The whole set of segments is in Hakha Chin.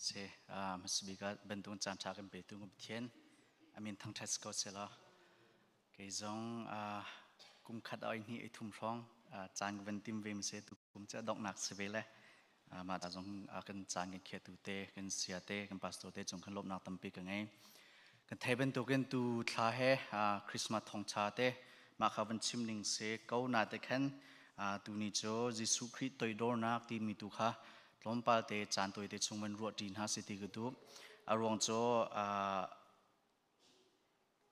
Se hmasabik ah bantuk caan ṭha kan petu kan Pathian amin thangṭhat si ko selaw. Kei zong kum khat oi hnih oi thum hrawng caan ka van tim ve se tu kum cu donghnak si ve le mah ta zong kan caan kan khiatu te kan sia te kan pastor te cung kan lawmhnak tampi ka ngei. Kan thei bantukin tu thla he Christmas thawngṭha te mah kha van chim ning se ko na te khan tuni cu Jesuh Khrih toidornak timi tu kha tlawmpal te caan tawi te chung van ruah ṭi hna si ti ka duh. A ruang cu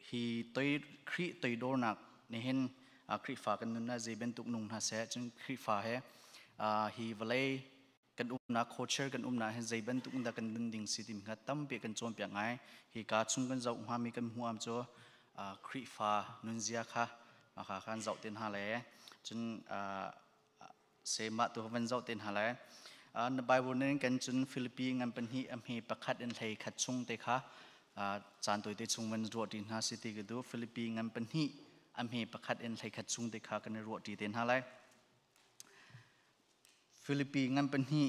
hi toi Khrih toidornak nihin Khrihfa kan nun ah zei bantuk nung hna seh, cun Khrihfa he hi vawlei kan umnak culture kan umnak hin zei bantuk in dah kan nun ding si timi kha tampi kan cawnpiak ngai. Hi ka chung kan zoh hngami kan hmuh am cu Khrihfa nunzia kha mah kha kan zoh te hna le cun se mah tu van zoh te hna lai. Na Bible nin kan cun Philippi ngan pahnih a hme pakhat in hlei khat chung te kha caan tawi te chung van ruah ṭi hna si ti ka duh. Philippi ngan pahnih a hme pakhat in hlei khat chung te kha kan i ruah ṭi te hna lai. Philippi ngan pahnih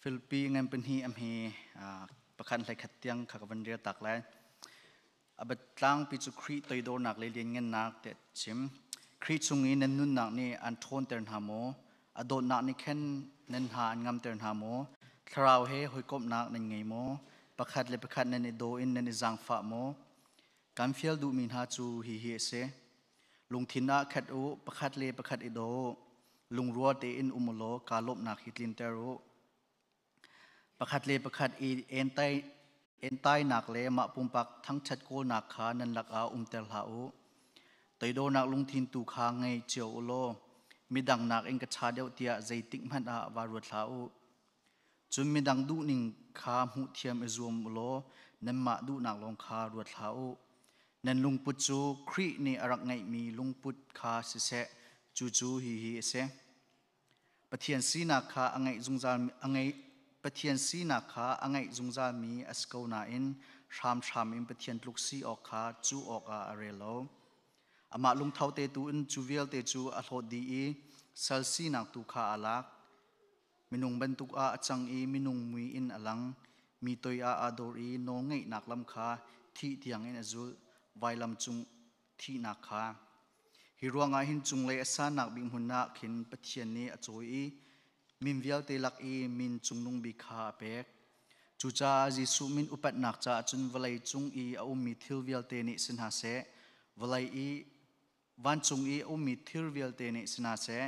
Philippi ngan pahnih a hme pakhat hlei khat tiang kha ka van rel tak lai. A biatlangpi cu Khrih toidornak le lianngannak tiah chim. Khrih chung i nan nunnak nih an ṭhawnter hna maw? A dawtnak nih khan nan hna an ngamter hna maw? Thlarau he hawikomhnak nan ngei maw? Pakhat le pakhat nan i daw in nan i zaangfah maw? Kan fial duhmi hna cu hihi a si. Lungthin ah khat u, pakhat le pakhat i daw u. Lungrua tein um u law kaa lawmhnak hi tlinter u. Pakhat le pakhat i entainak le mah pumpak thangṭhat kawlnak kha nan lakah umter hlah u. Toidornak lungthin tu kha ngei cio u law midang nakin ka ṭha deuh tiah zeitik hmanh ah vaa ruat hlah u. Cun midang duhning kha hmuhthiam i zuam u law nanmah duhnak lawng kha ruat hlah u. Nan lungput cu Khrih nih a rak ngeihmi lungput kha siseh, cucu hihi a si. Pathian sinak kha a ngeih zungzal a ngeih Pathian sinak kha a ngeih zungzalmi a si ko nain hramhram in Pathian tluk si awk kha cuh awkah a rel lo. Amah lungtho te tu in cu vialte cu a hlawt dih i sal sinak tu kha aa lak. Minung bantuk ah a cang i minung mui in a lang. Mi toi ah aa dor i nawlngeihnak lam kha thih tiangin a zulh, vailam cung thihnak kha. Hi ruangah hin cunglei a sannak bik hmun ah khin Pathian nih a cawi i min vialte lak i min cungnung bik kha a pek. Cucaah Jesuh min upatnak caah cun vawlei cung i a ummi thil vialte nih si hna seh, vawlei i vancung i a ummi thil vialte nih si hna seh,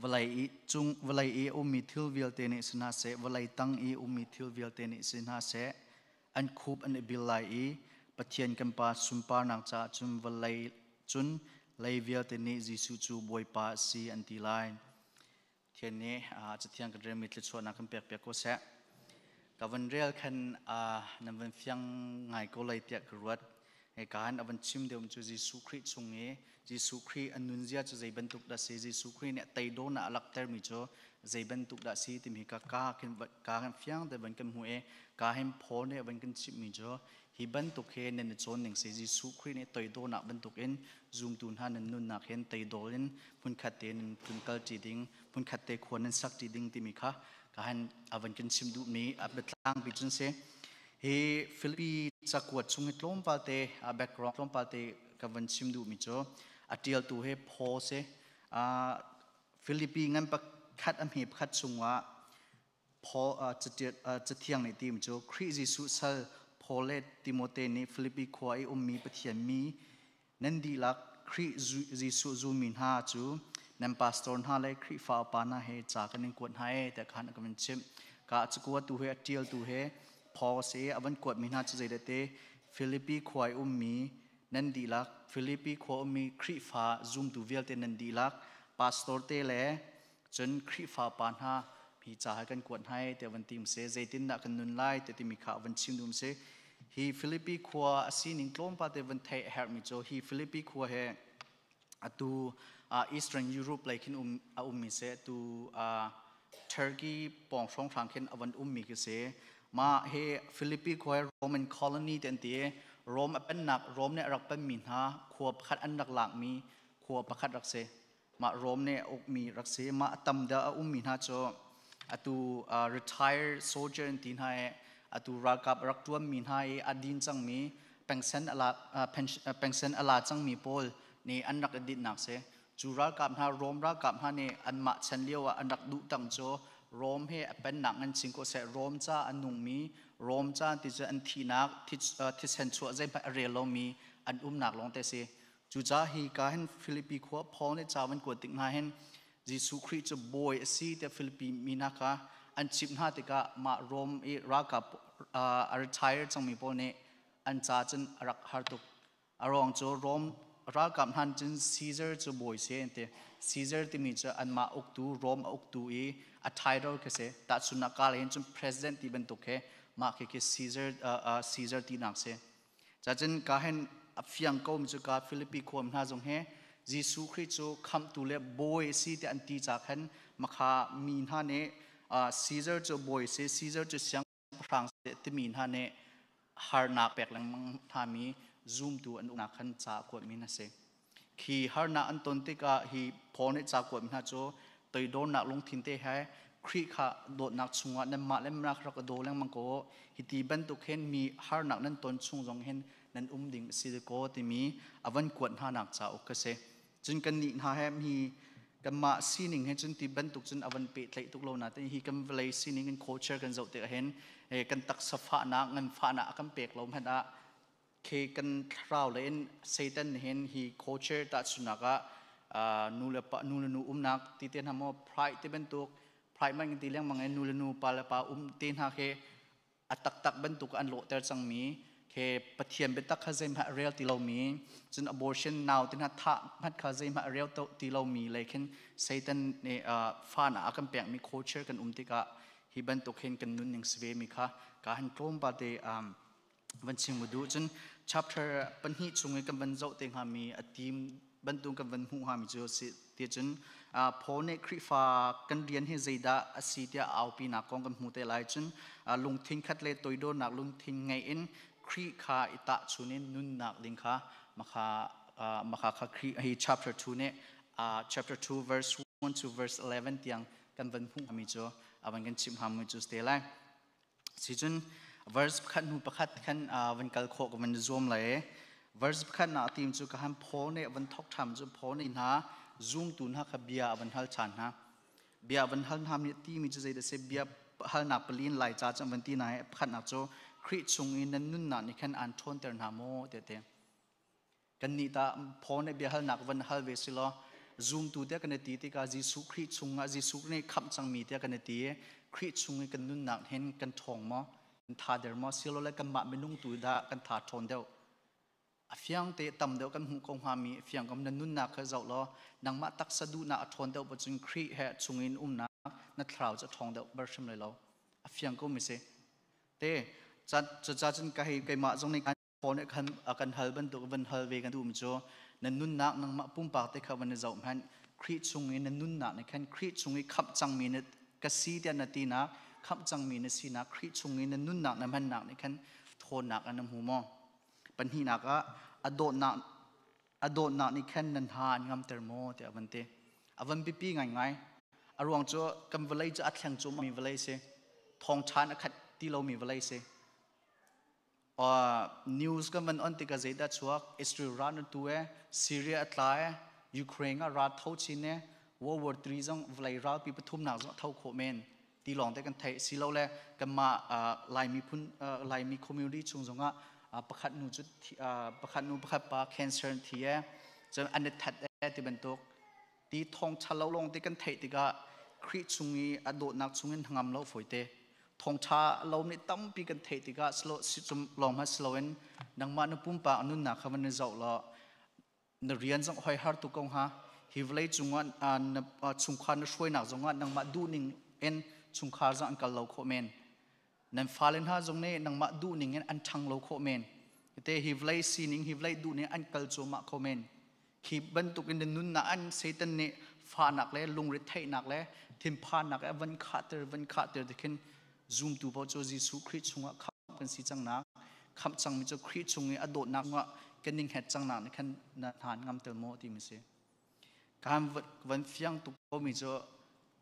vawlei i cung vawlei i a ummi thil vialte nih si hna seh, vawlei tang i a ummi thil vialte nih si hna seh, an khup an i bil lai i Pathian kan Pa sunparnak caah cun vawlei cun lei vialte nih Jesuh cu Bawipa a si an ti lai. Pathian nih Cathiang kan relmi thluachuahnak kan pek piak ko seh. Ka van rel khan nan van fiang ngai ko lai tiah ka ruat. Hika hin a van chim deuh cu Jesuh Khrih chung i Jesuh Khrih a nunzia cu zei bantuk dah si, Jesuh Khrih nih a teidawnak a laktermi cu zei bantuk dah si timi ka ka khin ka kan fiang te van kan hmuh i ka hin Paul nih a van kan chimhmi cu hi bantuk he nan i cawn ning si. Jesuh Khrih nih toidawnak bantuk in zumtu hna nan nunnak hin teidol in hmunkhat te nan tlun ṭi ding, hmunkhat te khua nan sak ṭi ding timi kha ka han a van kan chim duhmi a biatlang bi cun si. Hi Filipi cakuat chung hi tlawmpal te a background tlawmpal te ka van chim duhmi cu a ṭialtu hi Paul si. Filipi ngan pakhat a hme pakhat chungah Paul cathiang nih tim cu Khrih Jesuh sal Paul le Timote nih Filipi khua i ummi Pathian mi nan dihlak Khrih Jesuh zulmi hna cu nan pastor hna le Khrihfa upa hna he ca kan in kuat hna e tiah khan a kan chimh. Ka cakuat tu he a ṭial tu he Paul si a van kuatmi hna cu zeidah te Filipi khua i ummi nan dihlak, Filipi khua ummi Khrihfa zumtu vialte nan dihlak, pastor te le cun Khrihfa pa hna hi ca hi kan kuat hna tiah van tim se, zeitindah kan nun lai ti timi kha van chim dum si. Hi Filipi khua a sining tlawmpal te van theih a herhmi cu hi Filipi khua he atu Eastern Europe lei khin um a ummi se, atu Turkey pawng hrawnghrang khin a van ummi khi si. Mah hi Philippi khua hi Roman colony te an ti. Rom a pennak, Rom nih a rak penmi hna khua pakhat, an rak lakmi khua pakhat rak si. Mah Rom nih a ukmi rak si. Mah a tam deuh a ummi hna cu atu retired soldier an ti hna i atu ralkap rak ṭuanmi hna i a din cangmi, pension ala pension ala cangmi pawl nih an rak i dinhnak si. Cu ralkap hna, Rom ralkap hna nih anmah chan lio ah an rak duh tang cu Rom he a pennak ngan chin ko seh, Rom ca a nungmi, Rom ca ti cu an thihnak thisen chuah zeihmanh a rel lomi an umnak lawng te si. Cucaah hi ka hin Filipi khua Paul nih ca van kuat tik hna hin Jesuh Khrih cu bawi a si tiah Filipi mi hna kha an chimh hna tikah mah Rom i ralkap a retire cangmi pawl nih an ca cun a rak har tuk. A ruang cu Rom ralkap hna cun Caesar cu bawi si an ti. Caesar timi cu anmah uktu, Rom a uktu i a title khi si. Tahchunhnak ka lei in cun president ti bantuk khi mah khi khi Caesar Caesar tinak si. Cacun ka hin a fiang ko mi cu ka Filipi khua hna zong hi Jesuh Khrih cu khamhtu le bawi a si tiah an ti ca khan makha mi hna nih Caesar cu bawi si, Caesar cu siangpahrang si timi hna nih harnak pek lengmang hna mi zumtu an umnak khan ca a kuatmi hna si. Khi harnak an ton tikah hi Paul nih ca kuatmi hna cu toidornak lungthin te he Khrih kha dawtnak chungah nanmah le nanmah rak i daw lengmang ko. Hi ti bantuk hin mi harnak nan ton chung zong hin nan um ding a si ko timi a van kuat hna nak cauk ka si. Cun kan nih hna he mi kanmah sining he cun ti bantuk cun a van pehtlaih tuk lo na te hi kan vawlei sining in culture kan zoh tikah hin kan taksa fahnak, ngan fahnak a kan pek lo hmanh ah khi kan thlarau le in Satan hin hi culture tahchunnak ah nu le pa, nu le nu umnak ti te hna maw, pride ti bantuk, pride man ti lengmang in nu le nu, pa le pa um te hna khi a taktak bantuk an lawhter cangmi khi Pathian biatak kha zeihmanh a rel ti lomi, cun abortion, nau te hna thah hmanh kha zeihmanh a rel ti lomi lei khin Satan nih fa na a kan pekmi culture kan um tikah hi bantuk hin kan nunning si ve mi kha ka han tlawmpal te van chim u duh. Cun chapter 2 chung i kan van zoh te hngami a team bantuk kan van hmuh hngami cu si ti cun Paul nih Khrihfa kan rian hi zeidah a si tiah aupinak kong kan hmu te lai. Cun lungthin khat le toidornak lungthin ngei in Khrih kha i tahchun in nunnak ding kha makha makha kha Khrih hi chapter 2 nih chapter 2 verse 1 to verse 11 tiang kan van hmuh mi cu a van kan chimh hngami cu te lai. Sicun verse pakhat hnu pakhat khan van kal khawh ka van zuam lai. Verse pakhat na tim cu ka han Paul nih van thok ṭham cu Paul nih hna zumtu hna kha bia a van hal ṭhan hna. Bia van hal hna mi ti mi cu zeidah si? Bia halnak palin lai ca cu van ti na i pakhatnak cu Khrih chung i nan nunnak nih khan aan ṭhawnter hna maw ti te. Kannih tah Paul nih biahalnak van hal ve si law, zumtu tiah kan i ti tikah Jesuh Khrih chungah, Jesuh nih khamh cangmi tiah kan i ti, Khrih chung i kan nunnak hin kan ṭhawng maw? Kan tha der maw? Silole kanmah minung tu dah kan tha ṭhawn deuh? A fiang te tam deuh kan hmuh ko hngami fiang kam na nunnak kha zoh law nangmah taksa duhnak a ṭhawn deuh cun Khrih he chungin umnak na thlarau cu a ṭhawng deuh ber hrim lai lo. A fiang ko mi si. Te ca cun ka hei keimah zong nih Paul nih khan a kan hal bantuk van hal ve kan duhmi cu na nunnak, nangmah pumpak te kha van i zoh hmanh. Khrih chung i na nunnak nih khan Khrih chung i khamh cangmi na ka si tiah na tinak, khamh cangmi na sinak, Khrih chung i na nunnak na hmannak nih khan thawnnak an hmu maw? Pahnihnak ah a dawtnak nih khan nan ha an ngamter maw tiah van ti. A van biapi ngaingai. A ruang cu kan vawlei cu a thleng cu mi vawlei si, thawngṭhan a khat ti lomi vawlei si. News kan van on tikah zeidah chuak? Israel ral an tu e, Syria a tla e, Ukraine ah ral tho chin e, World War III zong, vawlei ralpi pathumnak zong tho khawh men ti lawng te kan theih. Silo le kanmah Laimi phun, Laimi community chung zongah pakhat nu cu pakhat nu pakhat pa cancer an thi e, cun an i that e ti bantuk ti thong ṭha lo lawng te kan theih tikah Khrih chung i a dawtnak chungin hnangam lo fawi te. Thawngṭha lo nih tampi kan theih tikah cum lawng hmanh si loin nangmah na pumpak nunnak kha van i zoh law na rian zong hoi har tu ko hnga, hi vawlei cungah na chungkhar na hruainak zongah nangmah duhning in chungkhar zong an kal lo khawh men, nan fale hna zong nih nangmah duhning in an ṭhang lo khawh men te, hi vawlei sining, hi vawlei duhning an kal cuahmah kho men. Khi bantuk in na nunnak an Satan nih fahnak le lungretheihnak le thinphannak le van khahter tikhin zumtu paoh cu Jesuh Khrih chungah khamh kan si cangnak Khamh cangmi cu Khrih chung i a dawtnak ah kan ning het cang nak nih khan na hnan ngam tel maw ti mi si. Kan van fiang tuk ko mi cu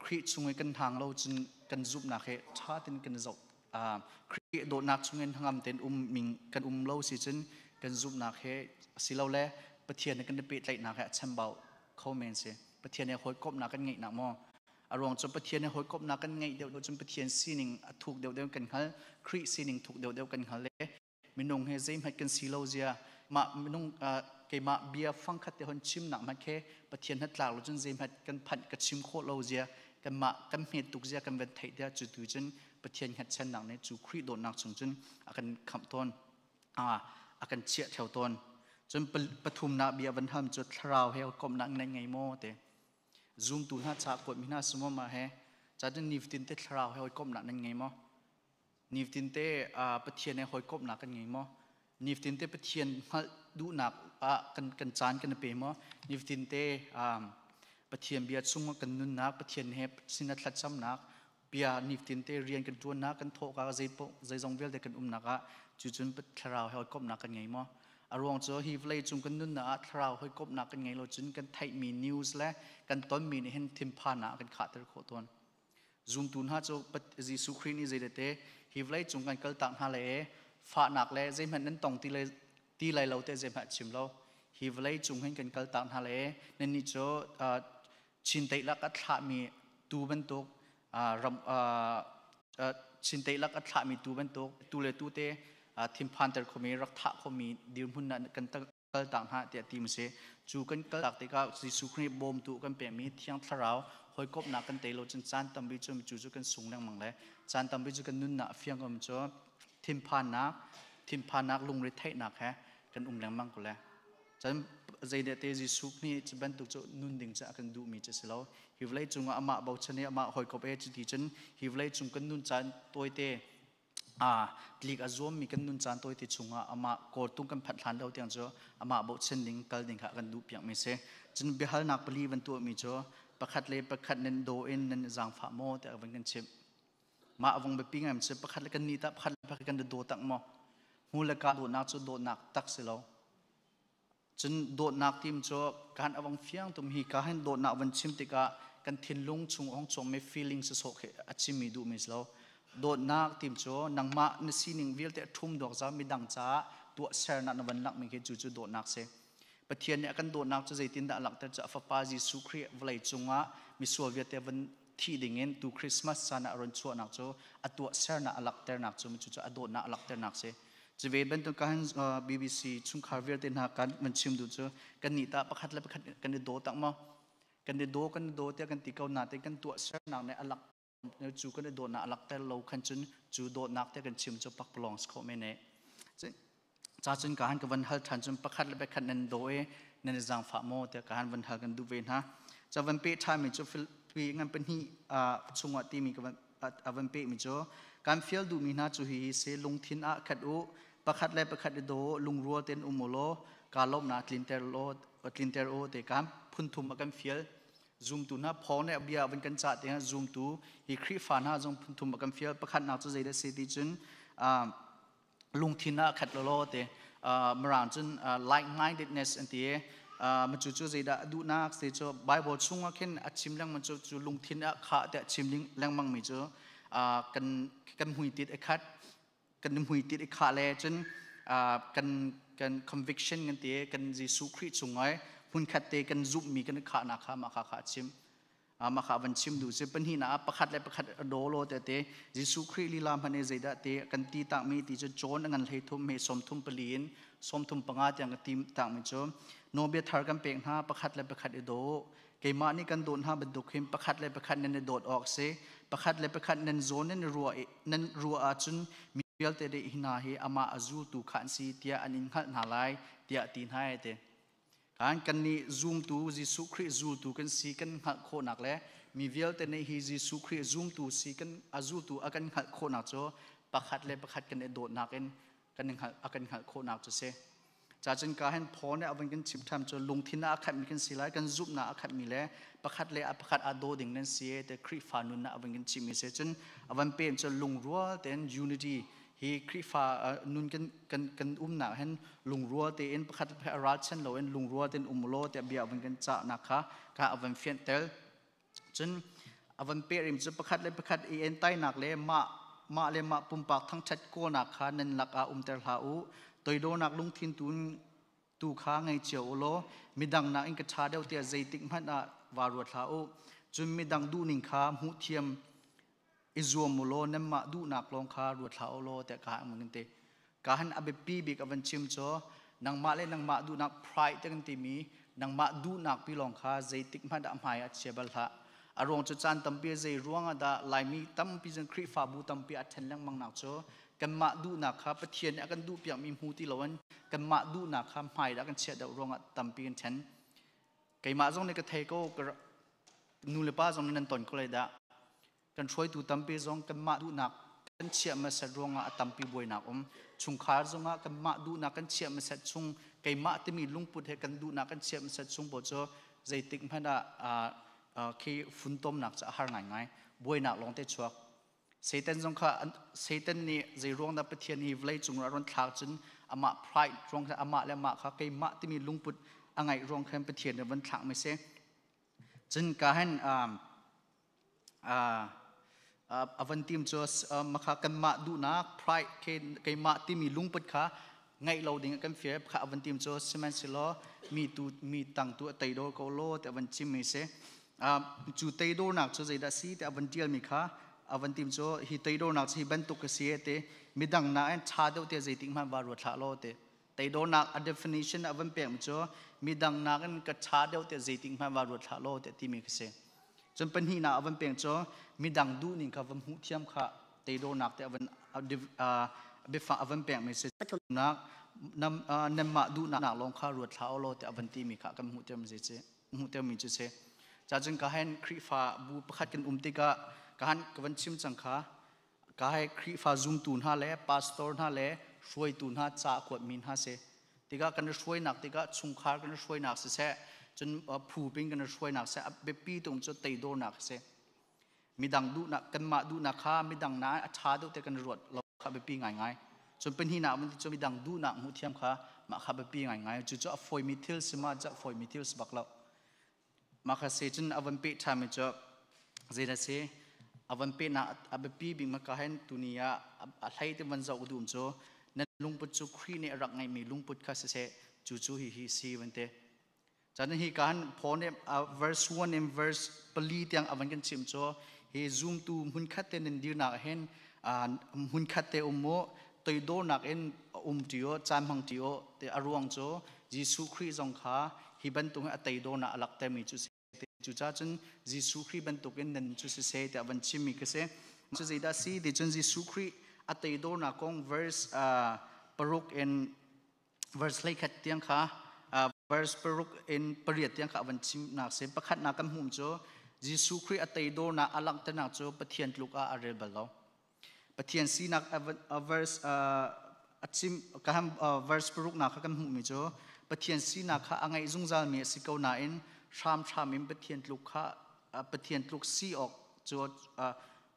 Khrih chung i kan hang lo cun kan zumhnak he ṭha tein kan zoh. Khrih dawtnak chungin hangam tein um ming kan um lo si cun kan zumhnak he asilole Pathian he kan i pehtlaihnak he a chambau kho men si. Pathian he hawikomhnak kan ngeihnak maw? A ruang cu Pathian he hawikomhnak kan ngeih deuh deuh cun Pathian sining a thuk deuh deuh kan hngal, Khrih sining thuk deuh deuh kan hngal le minung he zeihmanh kan si lo zia mah minung keimah bia fangkhat te hon chimnak hmanh khe Pathian hnatlak lo cun zeihmanh kan phanh ka chim khawh lo zia kanmah kan hmet tuk zia kan van theih tiah cu tu cun Pathian hngatchannak nih cu Khrih dawtnak chung cun a kan khamh tawn, a kan chiah theo tawn. Cun pathumnak bia van ham cu thlarau he komhnak nan ngei maw te zumtu hna cha kuat mi hna sumo ma he cha cun nifatin te thlarau he komhnak nan ngei maw? Nifatin te Pathian he hawikomhnak kan ngei maw? Nifatin te Pathian hngalh duhnak ah kan caan kan pe maw? Nifatin te Pathian bia chung kan nunnak, Pathian he sin thlacamnak, bia nifatin te rian kan ṭuannak, kan thawhka zeizong vialte kan umnak ah cucun thlarau he hawikomhnak kan ngei maw? A ruang cu hi vawlei cung kan nunnak ah thlarau hawikomhnak kan ngei lo cun kan theihmi news le kan tonmi nih hin thinphan ah kan khahter khawh tawn. Zumtu hna cu Jesuh Khrih nih zeidete hi vawlei cung kan kaltak hna le fahnak le zeihmanh nan tong ti lai lo te zeihmanh chim lo. Hi vawlei cung hin kan kaltak hna le nannih cu chinteih lak a thlahmi tu bantuk ram chinteih lak a thlahmi tu bantuk tu le tu te thinphanter khomi rak thah khomi dirhmun kan kaltak hna tiah ti si. Cu kan kaltak tikah Jesuh Khrih bawmtu kan pekmi Thiang Thlarau hawikomhnak kan tei lo cun caan tampi cu cu cu kan sung lengmang le caan tampi cu kan nunnak fiang um cu thinphannak lungre theihnak he kan um lengmang ko le cun zeidah te Jesuh nih cu bantuk cu nun ding cu a kan duhmi cu si lo. Hi vawlei cungah amah bochan i amah hawikom e cu ti cun hi vawlei cung kan nun caan tawite tlik a zuammi kan nun caan tawite chungah amah kawltung kan phanh hlan lo tiang cu amah bochan ding kal ding kha kan duh piakmi si. Cun biahalnak pali van tuahmi cu pakhat le pakhat nan daw in nan zaangfah maw tiah van kan chimh. Mah a vong biapi ngai si. Pakhat le kan nih tah pakhat le pakhat kan daw tak maw? Hmu le ka dawtnak cu dawtnak tak si lo. Cun dawtnak tim cu kan avang fiang tum hi ka hin dawtnak van chim tikah kan thinlung chung ong chawmmi feeling si sawh khi a chimmi duhmi si lo. Dawtnak tim cu nangmah na sining vialte a ṭhum dawk za midang caah tuahsernak na van lakmi khi cu cu dawtnak si. Pathian nih a kan dawtnak cu zeitindah a langhter cu a fapa Jesuh Khrih vawlei cungah misual vialte van thi dingin tu Christmas caan ah a run chuahnak cu a tuahsernak a langhternak cu cu cu a dawtnak a langhternak si. Cuve bantuk kan BBC chungkhar vialte hna kan van chim duh cu kan nih tah pakhat le pakhat kan i daw tak maw? Kan i daw, kan i daw tiah kan ti ko nain kan tuahsernak nih a lak cu kan i dawtnak a lakter lo khan cun cu dawtnak te kan chim cu pakpalawng si khawh men e. Ca cun ka han ka van hal ṭhan cun pakhat le pakhat nan daw i nan i zaangfah maw tiah ka han van hal kan duh ve hna. Ca van peh ṭhanmi cu Filipi ngan pahnih chungah timi ka van a van pehmi cu kan fial duhmi hna cu hihi si: lungthin ah khat u, pakhat le pakhat i daw, lungrual tein um u law kaa lawmhnak tlinter law tlinter u te kan phunthum a kan fial. Zumtu hna Paul nih bia van kan cah te zumtu hi Khrihfa hna zong phunthum a kan fial. Pakhatnak cu zeidah si ti cun lungthin ah khat law te, Mirang cun like mindedness an ti. Ma cu cu zeidah a duhnak si cu Bible chungah khin a chim lengmang cu cu lungthin ah khah tiah chim lengmang mi cu kan hmuitit i khat, kan hmuitit i khah le cun kan conviction kan ti, kan Jesuh Khrih chungah hmunkhat te kan zumhmi kan khahnak kha mah kha kha a chim, mah kha van chim duh si. Pahnihnak ah pakhat le pakhat daw law te te Jesuh Khrih lila hmanh i zeidah te kan ti takmi ti cu John a ngan 13 me 34 in 35 tiang ka ti takmi cu nawlbia thar kan pek hna, pakhat le pakhat i daw. Keimah nih kan dawt hna bantuk hin pakhat le pakhat nan i dawt awk si. Pakhat le pakhat nan zawn nan ruah nan ruah ahcun mi vialte deh hi hna hi amah a zultu kha an si tiah an in hngalh hna lai tiah ti hna te. Kan kannih zumtu Jesuh Khrih zultu kan si kan hngalh khawhnak le mi vialte nih hi Jesuh Khrih zumtu si kan a zultu a kan hngalh khawhnak cu pakhat le pakhat kan i dawtnak in kan hngalh a kan hngalh khawhnak cu si. Cacun ka hin Paul nih a van kan chimh ṭhan cu lungthin ah a khatmi kan si lai, kan zumhnak a khatmi le pakhat le a pakhat aa daw ding nan si te Khrihfa nun ah a van kan chimmi si. Cun a van pem cu lungrual tein unity. Hi Khrihfa nun kan kan kan umnak hin lungrual tein pakhat a ralchan loin lungrual tein um law tiah bia van kan cahnak kha ka a van fianhter. Cun a van pehrim cu pakhat le pakhat i entainak le mah mah le mah pumpak thangṭhat kawlnak kha nan lakah umter hlah u. Toidornak lungthin tu tu kha ngei cio u law midang nakin ka ṭha deuh tiah zeitik hmanh ah vaa ruat hlah u. Cun midang duhning kha hmuhthiam i zuam u law nanmah duhnak lawng kha ruat hlah u law tiah ka han ti. Ka han a biapi bik a van chim cu nangmah le nangmah duhnak pride te kan timi nangmah duhnak pi lawng kha zeitik hmanh ah hmai ah chia bal hlah. A ruang cu caan tampi zei ruang ah dah Laimi tampi zan Khrihfabu tampi a ṭhen lengmang nak cu kanmah duhnak kha Pathian nih a kan duhpiakmi hmu ti loin kanmah duhnak kha hmai dah kan chiah deuh ruangah tampi kan ṭhen. Keimah zong nih ka thei ko, nu le pa zong nih nan ton ko lai dah. Kan hruaitu tampi zong kanmah duhnak kan chiah hmasat ruangah a tampi buainak um. Chungkhar zongah kanmah duhnak kan chiah hmasat chung, keimah timi lungput he kan duhnak kan chiah hmasat chung paoh cu zeitik hmanh ah khi funtomnak cu a har ngaingai. Buainak lawngte chuak. Satan zong kha Satan nih zei ruang dah Pathian hi vawlei cung ah ron thlak cun amah pride ruang kha amah le amah kha keimah timi lungput a ngeih ruang khan Pathian nih van thlak mi si. Cun ka hen a van tim cu makha kanmah duhnak pride keimah timi lungput kha ngaih lo ding kan fir kha a van tim cu sihmanhsehlaw mi tu mi tang tu a teidor ko law ti a van chim mi si. Cu teidornak cu zeidah si ti a van tial mi kha a van tim cu hi teidornak cu hi bantuk ka si te midang nain ṭha deuh te zeitik hmanh va ruat hlah law te. Teidornak a definition a van pek mi cu midang nakin ka ṭha deuh te zeitik hmanh va ruat hlah law te timi ka si. Cun pahnihnak a van pek cu midang duhning kha va hmuh thiam kha teidornak te a van biafang a van pekmi si. Pathumnak nanmah duhnak lawng kha ruat hlah u law tiah a van timi kha kan hmuhtermi cu si. Cacun ka hen Khrihfa bu pakhat kan um tikah ka han ka van chim cang kha ka hai Khrihfa zumtu hna le pastor hna le hruaitu hna ca kuatmi hna si. Tikah kan i hruainak tikah chungkhar kan i hruainak siseh cun phu ping kan i hruainak seh a biapi tung cu teidornak a si. Midang duhnak kanmah duhnak kha midang na a ṭha deuh te kan ruat lo kha biapi ngaingai. Cun pahnihnak van ti cu midang duhnak hmuh thiam kha mah kha biapi ngaingai. Cucu a fawimi thil si ma cu a fawimi thil si bak lo. Mah kha si cun a van peh ṭhanmi cu zeidah si a van pehnak a biapi bik ma ka hen tuni ah a hlei te van zoh duh cu nan lungput cu Khrih nih a rak ngeihmi lungput kha siseh cu cu hi hi si van ti. Cun hi ka han Paul nih verse 1 in verse 4 tiang a van kan chim cu hi zumtu hmunkhat te nan dirnak hin hmunkhat te um mu toidornak in um ṭi u caan hmang ṭi u ti a ruang cu Jesuh Khrih zong kha hi bantuk a teidornak a laktermi cu si. Cucaah cun Jesuh Khrih bantukin nan cu siseh tiah van chimmi ka si. Cu zeidah si ti cun Jesuh Khrih a teidornak kong verse 6 in verse 11 tiang kha verse 6 in 8 tiang kha a van chimnak si. Pakhatnak kan hmuh cu Jesuh Khrih a teidornak a langhternak cu Pathian tluk ah a rel bal lo. Pathian sinak a verse a chim ka ham verse 6 nak kha kan hmuhmi cu Pathian sinak kha a ngeih zungzalmi a si ko nain hramhram in Pathian tluk kha Pathian tluk si awk cu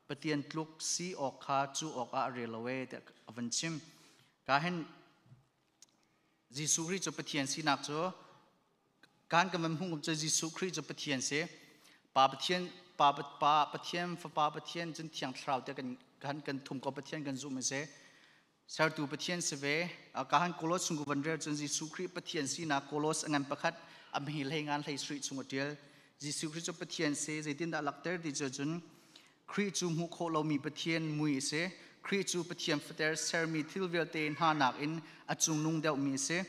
Pathian tluk si awk kha cu awk ah a rel lo ee tiah a van chim. Ka hin Jesuh Khrih cu Pathian sinak cu Kan kan van hmuh cu Jesuh Khrih cu Pathian si. Pa Pathian, Pa, Pa Pathian, Fapa Pathian, cun Thiang Thlarau te kan kan kan thum ko Pathian kan zumh si. Sertu Pathian si ve. Ka han Kolos chung van rel cun Jesuh Khrih Pathian sinak Kolos a ngan pakhat a hme hlei ngan hlei sri chung a tial. Jesuh Khrih cu Pathian si zeitindah lakter ti cu cun Khrih cu hmuh khawh lomi Pathian mui a si. Khrih cu Pathian fater sermi thil vialte hna nakin a cungnung deuhmi a si.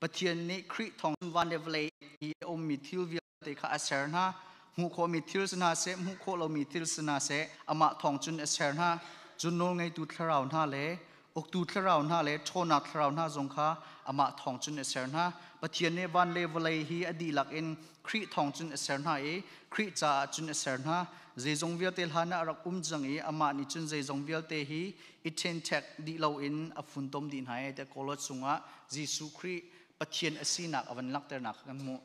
Pathian nih Khrih thawng van le vawlei i a ummi thil vialte kha a ser hna. Hmuh khawhmi thil si hna seh, hmuh khawh lomi thil si hna seh, amah thawng cun a ser hna. Cun nawlngeitu thlarau hna le uktu thlarau hna le ṭhawnnak thlarau hna zong kha amah thawng cun a ser hna. Pathian nih van le vawlei hi a dihlak in Khrih thawng cun a ser hna i Khrih caah cun a ser hna. Zeizong vialte hlan ah a rak um cang i amah nih cun zeizong vialte hi i ṭhenṭhek dih loin a funtom dih hna i tiah Kolos chungah Jesuh Khrih Pathian a sinak a van langhternak kha kan hmuh.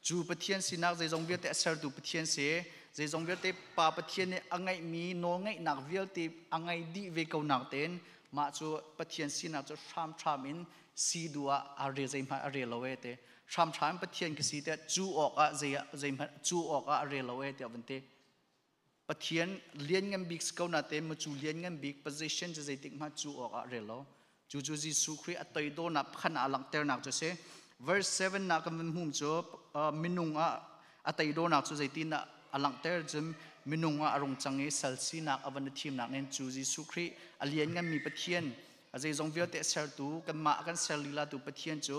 Cu Pathian sinak zeizong vialte a sertu Pathian si, zeizong vialte Pa Pathian nih a ngeihmi nawlngeihnak vialte a ngei dih ve ko nak tein Mah cu Pathian sinak cu hramhram in si duh ah a re zeihmanh a re lo e te. Hramhram Pathian ka si te cu awk ah zei zeihmanh cu awk ah a re lo e tiah van ti. Pathian lianngan bik si ko na te mu cu lianngan bik position cu zeitik hmanh cu awk ah rel lo. Cu cu Jesuh Khrih a toidornak pakhat ah langhternak cu si. Verse 7 na kan van hmuh cu minung ah a toidornak cu zeitin dah a langhter cun minung ah a rung cang i sal sinak a van i thimnak nen cu Jesuh Khrih a liannganmi Pathian a zeizong vialte a sertu kanmah a kan ser lila tu Pathian cu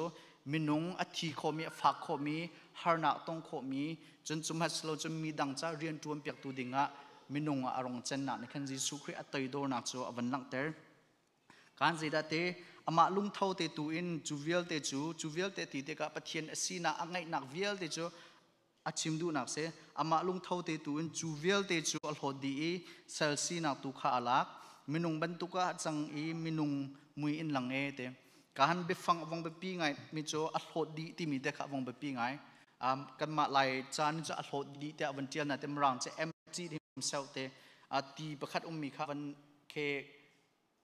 minung a thi khawhmi a fak khawhmi harnak tong khawhmi cun cu hmanh lo cun mi dang ca rian ṭuan piaktu dingah minung ah a rung cennak nih khan Jesuh Khrih a toidornak cu a van langhter. Kan zeidah te amah lungtho te tu in cu vialte cu cu vialte ti tikah Pathian a sinak a ngeihnak vialte cu a chim duhnak si. Amah lungtho te tu in cu vialte cu a hlawt dih i sal sinak tu kha a lak. Minung bantuk ah a cang i minung mui in lang e te. Ka han biafang a vong biapi ngai mi cu a hlawt dih timi te kha a vong biapi ngai. Kanmah Lai caan cu a hlawt dih tiah van ṭial na te Mirang cu empty himself te ti pakhat ummi kha van khe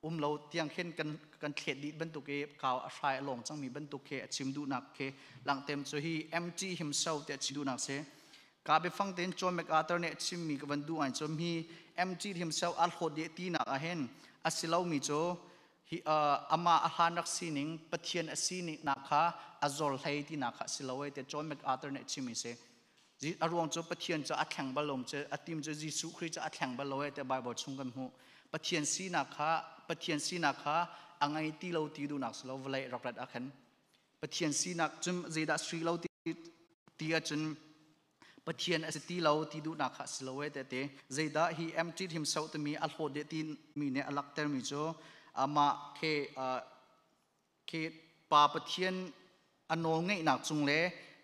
um lo tiang khin kan kan thlet dih bantuk i kau a hrai a lawng cangmi bantuk khi a chim duhnak khi langtem cu hi empty himself te a chim duhnak si. Ka biafang tein John MacArthur nih a chimmi ka van duh ai cu hi empty himself a hlawt dih tinak ah hin a si lomi cu hi amah a hlan rak sining Pathian a sining nak kha a zor hlei tinak kha a si lo ai te John MacArthur nih a chimmi si. A ruang cu Pathian cu a thleng bal lo cu a tim cu Jesuh Khrih cu a thleng bal lo e te Bible chung kan hmuh. Pathian sinak kha Pathian sinak kha a ngei ti lo ti duhnak si lo vawlei rak rat ah khan Pathian sinak cun zeidah sui lo ti ti ahcun Pathian a si ti lo ti duhnak kha si lo e te te zeidah hi empty himself timi a hlawt deh ti mi nih a lakter mi cu amah khi khi Pa Pathian a nawlngeihnak cung le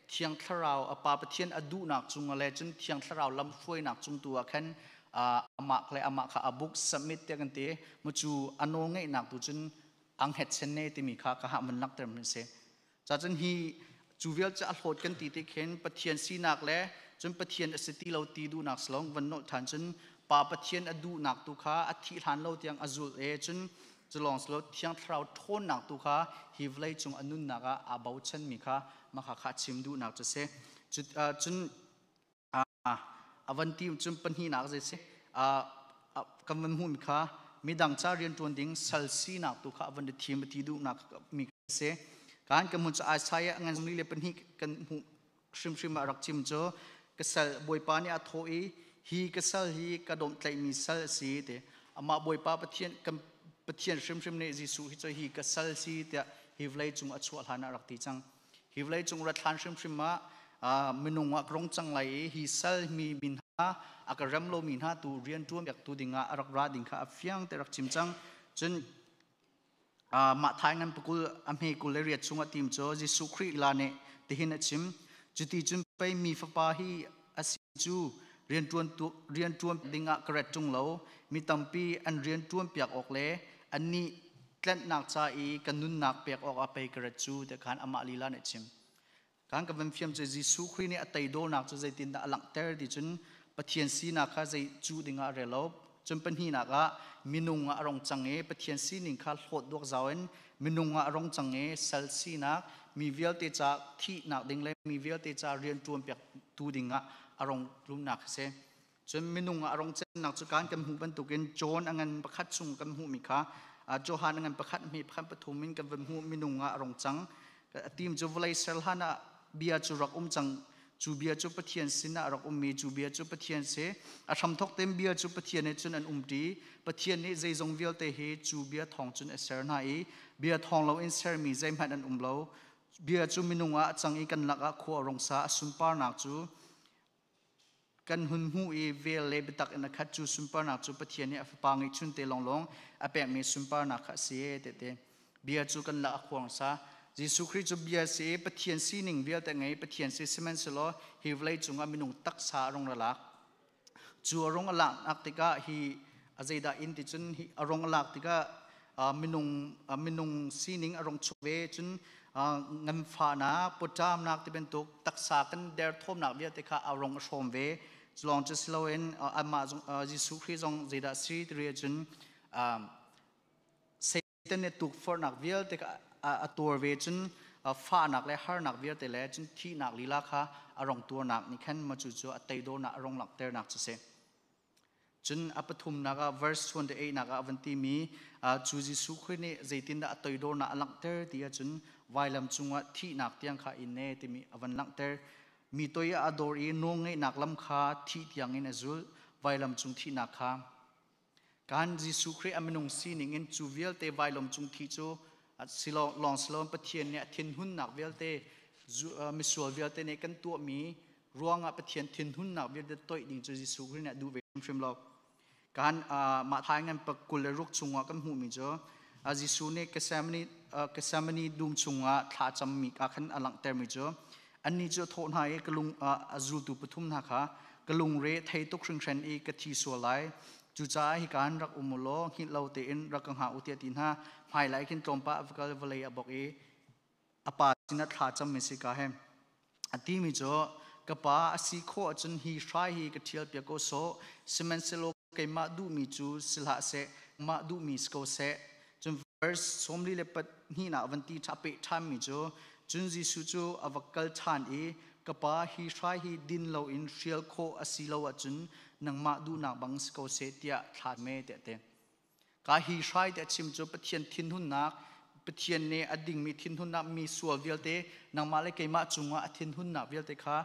Thiang Thlarau a Pa Pathian a duhnak cung le cun Thiang Thlarau lamhruainak cung tu ah khan amah le amah kha a book submit tiah kan ti mu cu a nawlngeihnak tu cun ang het sen ne timi kha ka ha man langhter mi si. Ca cun hi cu vial cu a hlawt kan ti ti khin Pathian sinak le cun Pathian a si ti lo ti duhnak salong van nolh than cun Pa Pathian a duhnak tu kha a thih hlan lo tiang a zulh e cun culawng silo Thiang Thlarau ṭhawnnak tu kha hi vawlei cung a nunnak ah aa bochanmi kha mah kha chim duhnak cu si. Cun a van ti cun pahnihnak zei si kan van hmuhmi kha midang ca rianṭuan ding sal sinak tu kha a van i thim a ti duhnak mi si. Kan kan hmun cu Isaiah ngan li le pahnih kan hmuh hrimhrim ah rak chim cu ka sal Bawipa nih a thawh i hi ka sal hi ka dawmhtlaihmi sal a si ti. Amah Bawipa Pathian kan Pathian hrimhrim nih Jesuh hi cu hi ka sal si tiah hi vawlei cung a chuah hlan ah rak ti cang. Hi vawlei cung rat hlan hrimhrim ah minung ah ka rong cang lai i hi sal mi min hna a ka rem lomi hna tu rian ṭuan piaktu dingah a rak ra ding kha a fiang te rak chim cang. Cun mah thai ngan pakul a hme 28 chungah tim cu Jesuh Khrih la nih tihin a chim. Cuti cun pei mi fapa hi a si cu rianṭuan rianṭuan dingah ka ret ṭung lo mi tampi an rianṭuan piak awk le annih tlanhnak ca i ka nunnak pek awk ah pei ka rat cu ti khan amah lila nih a chim. Kan ka van fiam cu Jesuh Khrih nih a teidawlnak cu zeitindah a langhter ti cun Pathian sinak kha zei cu dingah a rel lo. Cun pahnihnak ah minung ah a rong cang i Pathian sining kha hlawt duak zau in minung ah a rong cang i sal sinak mi vialte ca thihnak ding le mi vialte ca rian ṭuan piak tu dingah a rong tlumnak a si. Cun minung ah a rong cennak cu kan kan hmuh bantukin John a ngan pakhat chung kan hmuhmi kha Johan a ngan pakhat hme pakhat pathum in kan van hmuh minung ah a rong cang. A tim cu vawlei ser hlan ah bia cu rak um cang. Cu bia cu Pathian sinah a rak ummi cu bia cu Pathian si. A hramthok tein bia cu Pathian he cun an umṭi. Pathian nih zeizong vialte hi cu bia thawng cun a ser hna i bia thawng loin sermi zeihmanh an um lo. Bia cu minung ah a cang i kan lakah khua a rung sa. A sunparnak cu kan hun hmuh i vel le biatak in a khat. Cu sunparnak cu Pathian nih a Fapa ngeihchun te lawnglawng a pekmi sunparnak kha a si tete bia cu kan lak a khuang sa. Jesuh Khrih cu bia si i Pathian sining vialte ngei Pathian si sihmanhsehlaw hi vawlei cungah minung taksa a rung ra lak. Cu a rung a laknak tikah hi a zeidah in ti cun hi a rung a lak tikah minung sining a rung chuk ve cun nganfahnak, pawṭamnak ti bantuk taksa kan derthawmnak vialte kha a rong a hrawm ve. Culawng cu si loin amah zong Jesuh Khrih zong zeidah si ti cun Satan nih tukforhnak vialte kha a tuar ve, cun fahnak le harnak vialte le cun thihnak lila kha a rong tuarnak nih khan ma cu cu a teidornak a rong langhternak cu si. Cun a pathumnak ah, verse 28 nak ah a van timi cu Jesuh Khrih nih zeitindah a toidornak a langhter ti ahcun vailam cungah thihnak tiang kha in ne timi a van langhter. Mi toi ah a dor i nawlngeihnak lam kha thih tiangin a zulh, vailam cung thihnak kha. Kan Jesuh Khrih a minung sining in cu vialte vailam cung thi cu silo lawng silon Pathian nih a thinhunnak vialte, misual vialte nih kan tuahmi ruangah Pathian thinhunnak vialte toih ding cu Jesuh Khrih nih a duh ve hrimhrim lo. Kan mah thai ngan pa 26 chungah kan hmuhmi cu Jesuh nih Gethsemane dum chungah thla cammi ka khan a langhtermi cu annih cu a thawh hna i ka lung a zultu pathum hna kha, "Ka lungre thei tuk hringhran i ka thi sual lai. Cucaah hika hin rak um u law hngilh lo tein rak ka hngah u," tiah ti hna. Hmailei khin tlawmpal a va kal, vawlei a bawk i a pa sinah thla cammi si ka he a timi cu, "Ka pa, a si khawh ahcun hi hrai hi ka ṭhial piak ko sawh. Sihmanhsehlaw keimah duhmi cu si hlah seh, mah duhmi si ko seh." Cun verse 42 nak van ti ṭha peh ṭhanmi cu, cun Jesuh cu a va kal ṭhan i, "Ka pa, hi hrai hi din loin hrial khawh a si lo ahcun nangmah duhnak bang si ko seh," tiah thla me tiah te. Ka hi hrai te chim cu Pathian thinhunnak, Pathian nih a dingmi thinhunnak, mi sual vialte nangmah le keimah cungah a thinhunnak vialte kha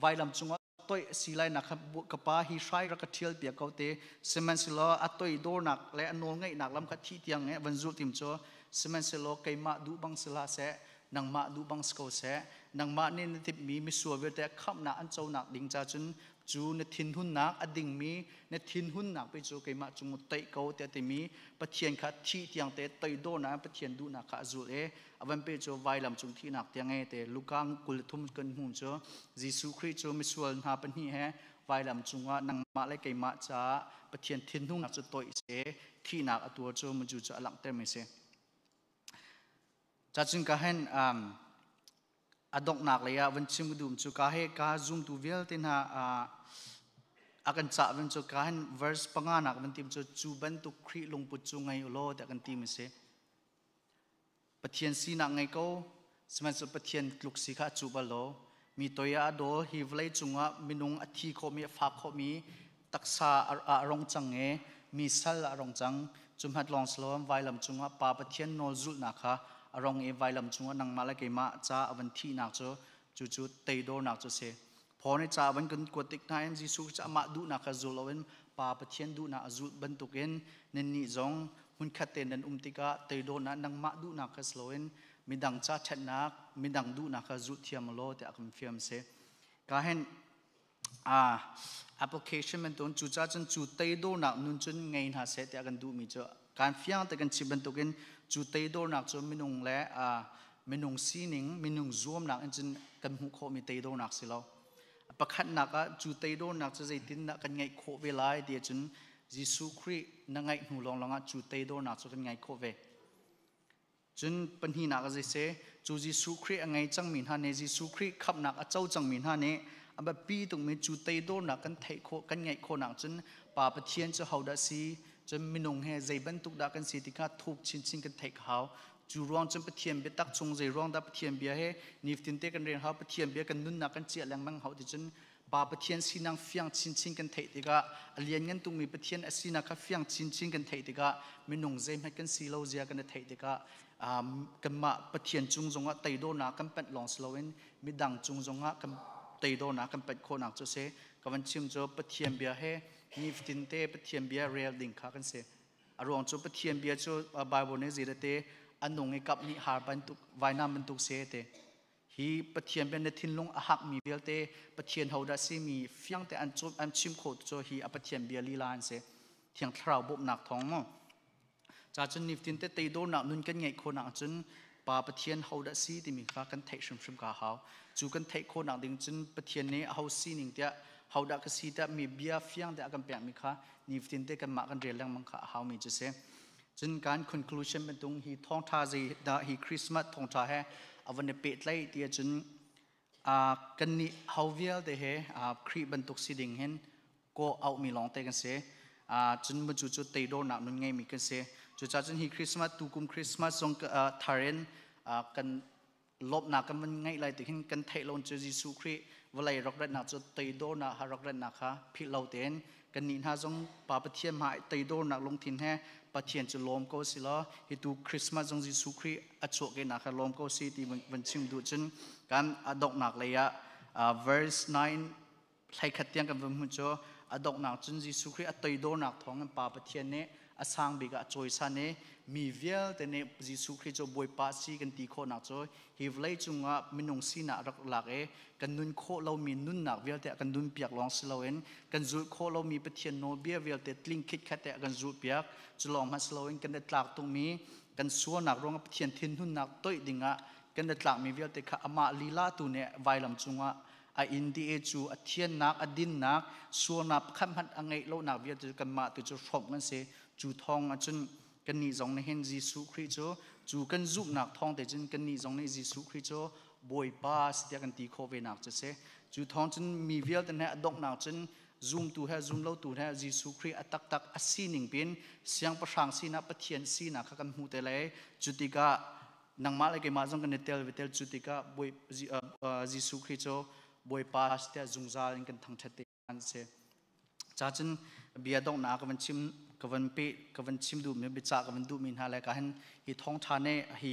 vailam cungah toih a si lai nak kha, "Ka pa, hi hrai rak ka ṭhial piak ko," te. Sihmanhsehlaw a toidornak le a nawlngaihnak lam kha thih tiang eh van zulh tim cu, "Sihmanhsehlaw keimah duh bang si hlah seh, nangmah duh bang si ko seh. Nangmah nih na timhmi misual vialte khamhnak an conak ding ca cun cu na thinhunnak, a dingmi na thinhunnak pe cu keimah cung toih ko," tiah timi Pathian kha thih tiang te toidornak Pathian duhnak kha a zul e a van pe cu vailam cung thihnak tiang e te. Luka 23 kan hmu cu Jesuh Khrih cu misual hna pahnih he vailam cungah nangmah le keimah caah Pathian thinhungnak cu toih se thihnak a tuar cu maju cu a langhter mi si. Cacun ka hen a donghnak lei ah van chim dum cu ka he ka zumtu vialte hna a kan cah van cu ka hen verse 5 nak van tim cu, cu bantuk Khrih lungput cu ngei u law tiah kan ti mi si. Pathian sinak ngei ko sihmanhsehlaw Pathian tluk si kha a cu bal lo. Mi toi ah a daw. Hi vawlei cungah minung a thi khawhmi, a fak khawhmi taksa a rong cang e mi sal a rong cang. Cu hmat lawng silom vailam cungah Pa Pathian nawl zulhnak kha a rong i vailam cungah nangmah le keimah ca a van thihnak cu, cu cu teidornak cu si. Paul nih ca van kan kuat tik hna in Jesuh cu amah duhnak kha zul loin Pa Pathian duhnak a zulh bantukin nannih zong hmunkhat tein nan um tikah teidornak, nangmah duhnak kha si loin midang ca ṭhatnak, midang duhnak kha zulh thiam law tiah kan fiam si. Ka hen application man tun cu ca cun cu teidornak nun cun ngei hna seh tiah kan duhmi cu kan fiang te kan chim bantukin cu teidornak cu minung le minung sining, minung zuamnak in cun kan hmuh khawhmi teidornak si lo. Pakhatnak ah, cu teidornak cu zeitindah kan ngeih khawh ve lai ti ahcun Jesuh Khrih na ngaih hnu lawnglawng ah cu teidornak cu kan ngeih khawh ve. Cun pahnihnak ah zeise cu Jesuh Khrih a ngei cangmi hna nih, Jesuh Khrih khamhnak a co cangmi hna nih a biapi tukmi cu teidornak kan theih khawh, kan ngeih khawhnak cun Pa Pathian cu hodah si, cun minung he zei bantuk dah kan si ti kha thuk chinchin kan theih hau. Cu ruang cun Pathian biatak chung zei ruang dah Pathian bia he nifatin te kan rel hau, Pathian bia kan nunnak kan chiah lengmang hau ti cun Pa Pathian sinak fiang chinchin kan theih tikah, a lianngan tungmi Pathian a sinak kha fiang chinchin kan theih tikah, minung zeihmanh kan si lo zia kan i theih tikah, kanmah Pathian cung zongah teidornak kan panh lawng si loin midang cung zongah kan teidornak kan panh khawhnak cu si. Ka van chim cu Pathian bia he nifatin te Pathian bia rel ding kha kan si. A ruang cu Pathian bia cu Bible nih zei te a nung i kap nih har bantuk, vainam bantuk se te. Hi Pathian bia na thinlung a hakmi vialte, Pathian hodah simi fiang te an chim khawh cu hi a Pathian bia lila an si, Thiang Thlarau bawmhnak thawng mu. Ca cun nifatin te teidornak nun kan ngeih khawhnak cun Pa Pathian hodah si timi kha kan theih hrimhrim ka hau. Cu kan theih khawhnak ding cun Pathian nih ho sining tiah, hodah ka si tiah mi bia fiang te a kan pekmi kha nifatin te kanmah kan rel lengmang kha a haumi cu si. Cun kan conclusion bantung hi thawngtha zei dah hi Christmas thawngtha he a van i pehtlaih ti ahcun kan nih ho vialte he Khrih bantuk si ding hin ko auhmi lawng te kan si. Cun cu cu teidornak nun ngeimi kan si. Cucaah cun hi Christmas, tukum Christmas zong thar in kan lawmhnak kan van ngeih lai ti hin kan theih lo cu Jesuh Khrih vawlei rak ratnak cu toidornak ha rak ratnak kha philh lo tein kan nih hna zong Pa Pathian hmai toidornak lungthin he Pathian cu lawm ko si law, hi tu Christmas zong Jesuh Khrih a chuahkehnak kha lawm ko si ti van chim duh. Cun kan a donghnak lei ah verse 9 11 tiang kan van hmuh cu, a donghnak cun Jesuh Khrih a toidornak thawng in Pa Pathian nih a sang bik ah a cawisan i mi vialte nih Jesuh Khrih cu Bawipa si kan ti khawhnak cu hi vawlei cungah minung sinak rak lak i kan nun khawh lomi nunnak vialte a kan nun piak lawng si loin kan zulh khawh lomi Pathian nawlbia vialte tling khitkhat te a kan zulh piak. Cu lawng hmanh si loin kan i tlak tungmi kan sualnak ruangah Pathian thinhunnak toih dingah kan i tlakmi vialte kha amah lila tu nih vailam cungah a in di e cu a thiannak, a dinnak, sualnak pakhat hmanh a ngeih lonak vialte cu kanmah tu cu hrawmh kan si. Cu thawng ahcun kannih zong nih hin Jesuh Khrih cu, cu kan zumhnak thawng te cun kannih zong nih Jesuh Khrih cu Bawipa si tiah kan ti khawh ve nak cu si. Cu thawng cun mi vialte he a donghnak cun zumtu he zumlotu he Jesuh Khrih a taktak a sining pin siangpahrang sinak, Pathian sinak kha kan hmu te lai. Cu tikah nangmah le keimah zong kan i tel ve tel. Cu tikah Bawi Jesuh Khrih cu Bawipa si tiah zungzal in kan thangṭhat te an si. Ca cun bia donghnak ka van chim, ka van pe, ka van chim duhmi biacah ka van duhmi hna le ka hin hi thawngṭha nih hi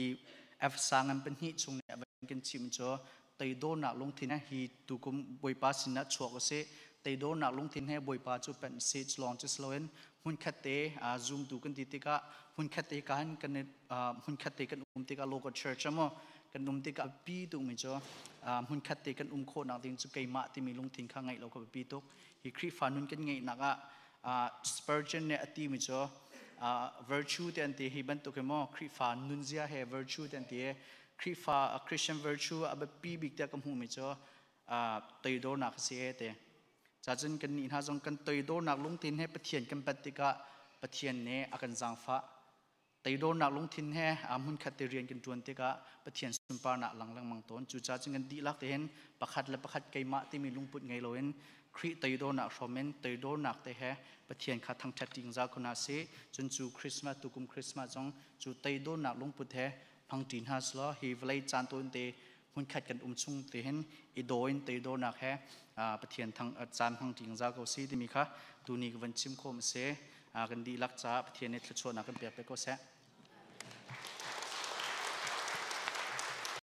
Efesa ngan pahnih chung nih a van kan chim cu toidornak lungthin hi tukum Bawipa sinah chuak usih. Toidornak lungthin he Bawipa cu panh si. Lawng cu siloin hmunkhat te zumtu kan ti tikah hmunkhat te kan kan hmunkhat te kan um tikah, local church mo kan um tikah, pi tuk mi cu hmunkhat te kan um khawhnak ding cu keimah timi lungthin kha ngeih lo kha biapi tuk. Hi Khrihfa nun kan ngeihnak ah Spurgeon nih a ti mi cu virtue te an ti. Hi bantuk hi maw Khrihfa nunzia he virtue te an ti. Khrihfa Christian virtue a biapi bik tiah ka hmuh mi cu toidornak a si e te. Cacun kan nih hna zong kan toidornak lungthin he Pathian kan bat tikah Pathian nih a kan zaangfah. Toidornak lungthin he hmun khat te rian kan ṭuan tikah Pathian sunparnak lang lengmang tawn. Cucaah cun kan dihlak te hin pakhat le pakhat keimah timi lungput ngei loin Khrih toidornak hrawm in toidornak te he Pathian kha thangṭhat ṭing za ko hna sih. Cun cu Christmas, tukum Christmas zong cu toidornak lungput he hmangṭi hna selaw, hi vawlei caan tawn te hmunkhat kan um chung te hin i daw in toidornak he Pathian thang caan hmang ṭing za ko si timi kha tuni ka van chim khawm a si. Kan dihlak caah Pathian nih thluachuahnak kan pek pe ko seh.